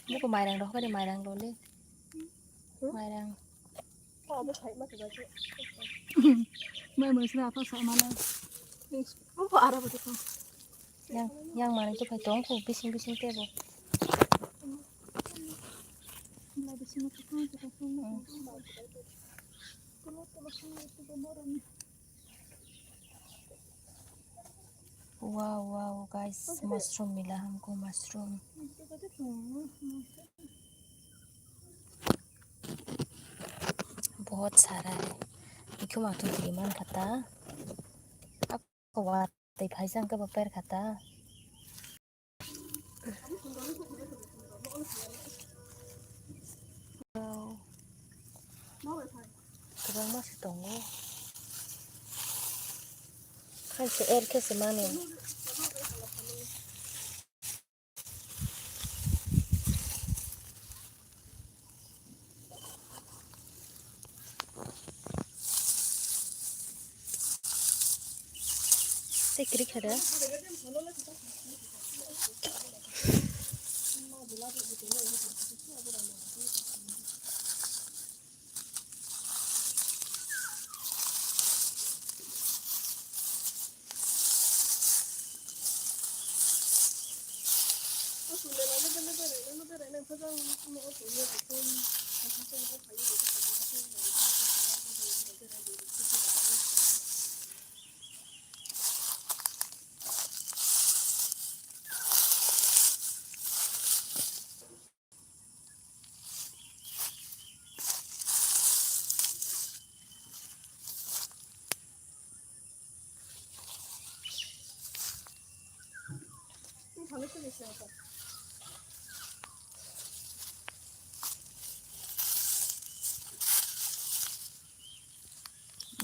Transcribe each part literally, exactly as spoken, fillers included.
Buku mairang rok kari mairang loli. Mairang. Mai mai sila apa sa mana? Apa arah betul? Yang yang mana itu kai tongku bising bising tebo. Mulai bising itu kan kita. Wow, wow, guys, mushroom मिला हमको, mushroom। बहुत सारा है। Ikho ma thukiri man khata. Ako wa tei phaisa hwnkhe bo per khata. Kwbangma se tongo. Hai se er khe se mano. Tei kwrwi kha da.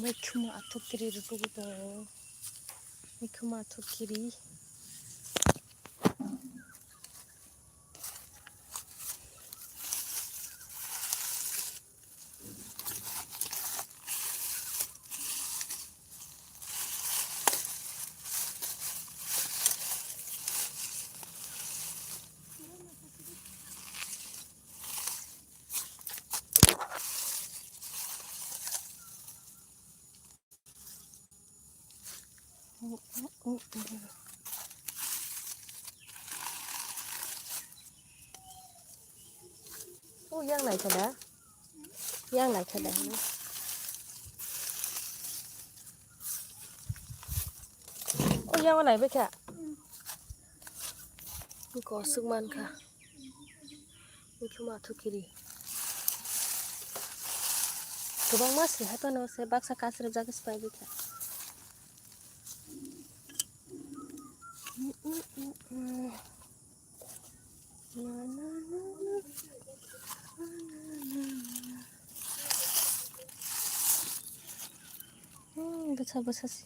Mikhumu athuk kiri rwtugwi tongo. Mikhumu athuk kiri. O yang nai khe da, yang nai khe da. O yang nai bai kha. Kosuk man kha. Mikhumu athuk kiri. Kwbangma se hai phano se baksa kasijak se pai bwkha. Hmm, bwsa bwsa se.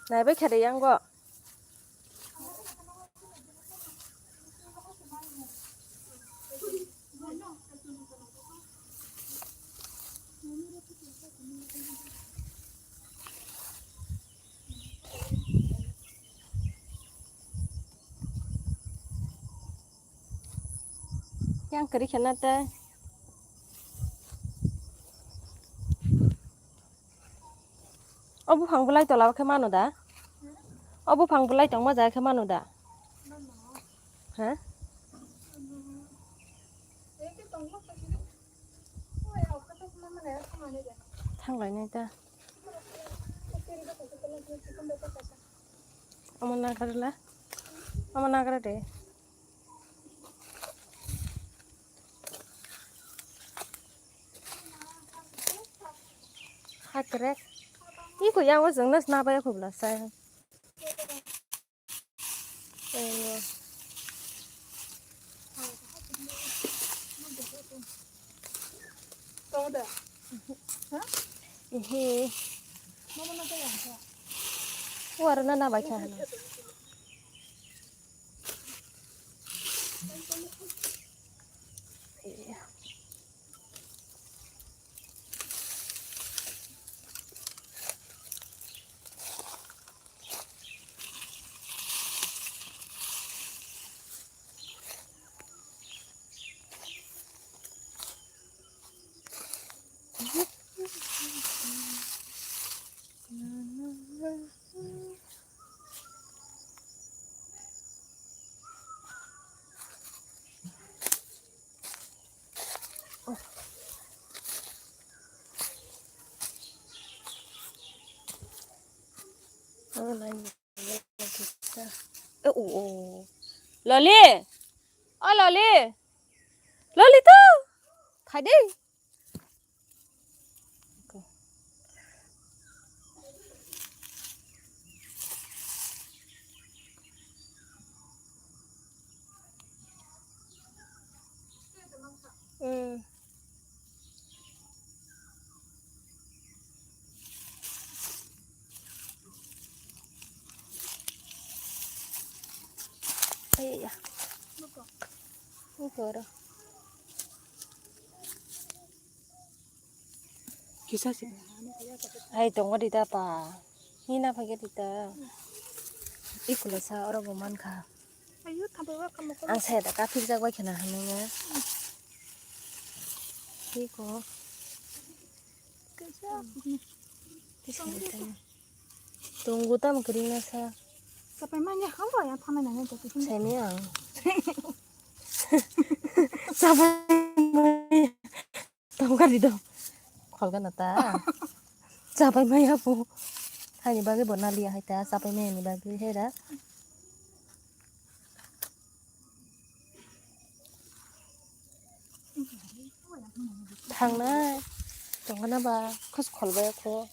Naibai kha de yango. Yang kwrwi khe na tei. O buphang bwlai tola o khe mano da? O buphang bwlai tongma jaga khe mano da? Ha? Thanglainai ta. Omo nagra la. Omo nagra de. Hakrek. Iko yang o jeng nas na ba ya khubla sai. Ehe. Wara na na bai kha hana. E, o, o. Loli! O Loli! Loli to! Phai di! Hmm. Ay, ay, ay. Ini koro. Kisa sih. Hai, tongo di ta pa. Hina phai di ta. Ikulo sa oro bo mankha. Ayo, thabai wa kamo ko. Ang saya da kapir jak bai khana hanu nga. Iko. Kisa. Kisa di ta. Tunggu tam kering na sa. Sapai manya hamba ya thamai nanya jati. Seni ang. Sapai manya. Tongkar di dong. Kholga na ta. Sapai maya pu. Haini bagwi bo naliya hai ta. Sapai maya ni bagwi hera. Thangnai. Tongkar na ba. Khos kholba ya kho.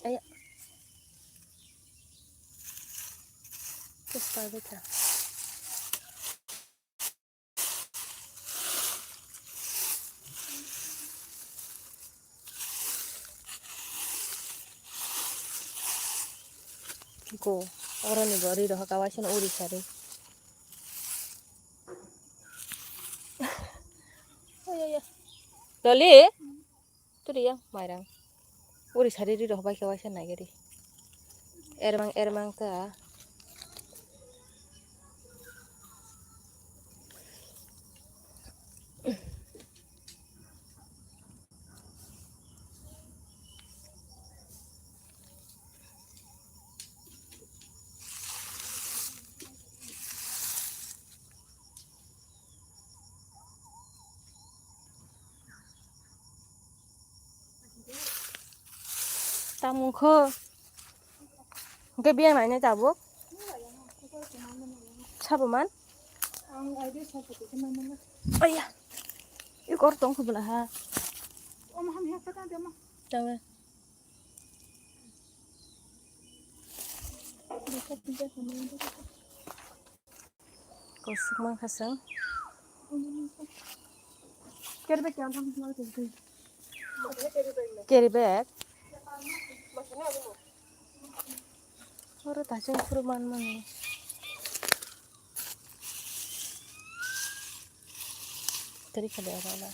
Aya. Khos kholba ta. Ko, oro ni bo ri rohor kawaisa no uri sari. Loli? Turiya, mairang. Uri sari ri rohor bai kawaisa nagiri. Ermang, ermang ta. Tamung kho. Hwnkhe biyang nainai tabuk. Sabo man? Aya. Ikor tong kho bwla ha. Tangai. Kosok mankha chwng. Carry bag. Oro tachung phuru manmani. Tari khade aro na.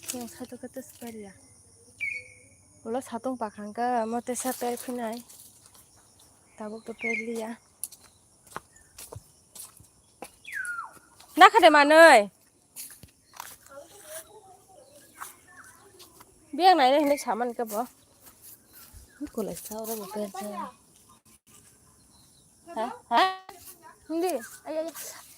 Yang satu kata sekali ya. Ulo satung pakhang ka mote sa per phinai. Tabuk to per liya. Nakha de manoi. Biyang nai hinwi saman khe bo. Kulai sa oro bo khe. Ha? Ha? Hindi. Ay, ay, ay.